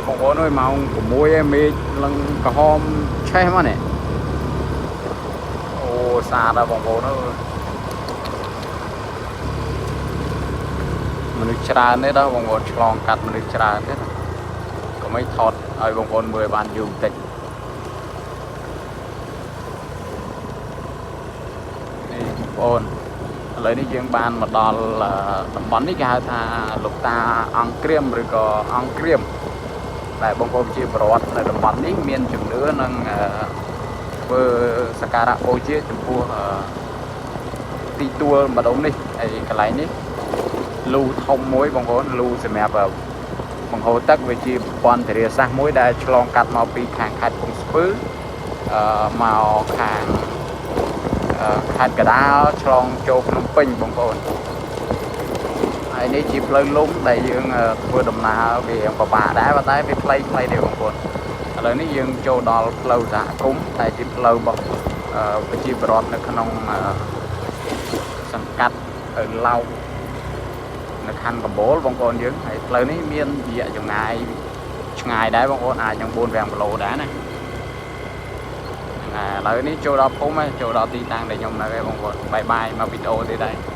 បងប្អូនអើយម៉ោង6ឯងមេឃឡើងក្រហមឆេះមកនេះអូស្អាតដល់បងប្អូនអើយមនុស្សច្រើនទេដល់បងប្អូនឆ្លងកាត់មនុស្សច្រើនទេណាកុំឲ្យថតឲ្យបងប្អូនមើលបានយូរបន្តិចនេះបងប្អូនឥឡូវនេះយើងបានមកដល់តំបន់នេះគេហៅថាលោកតាអង្គក្រៀមឬក៏អង្គក្រៀម ដែលបងប្អូនជាប្រវត្តិនៅតំបន់នេះមានជំនឿនិងធ្វើសក្ការៈបូជាចំពោះទីទួលម្ដុំនេះហើយកន្លែងនេះលូធំមួយបងប្អូនលូសម្រាប់បង្ហូរទឹកវាជាប្រព័ន្ធធារាសាស្ត្រមួយដែលឆ្លងកាត់មកពីខាងខេត្តកំពង់ស្ពឺមកខាងខេត្តកណ្ដាលឆ្លងចូលភ្នំពេញបងប្អូនហើយនេះជាផ្លូវលំដែលយើងធ្វើដំណើរវាពិបាកដែរប៉ុន្តែវាខ្លីៗទេបងប្អូនឥឡូវនេះយើងចូលដល់ផ្លូវសហគមន៍តែជាផ្លូវរបស់ប្រជាពលរដ្ឋនៅក្នុងសង្កាត់ឪឡោកនៅខណ្ឌកំបូលបងប្អូនយើងហើយផ្លូវនេះមានរយៈចម្ងាយឆ្ងាយដែរបងប្អូនអាចនឹង4 5គីឡូដែរណាឥឡូវនេះចូលដល់ភូមិហើយចូលដល់ទីតាំងដែលខ្ញុំនៅហើយបងប្អូន bye bye មកវីដេអូទៀតហើយ។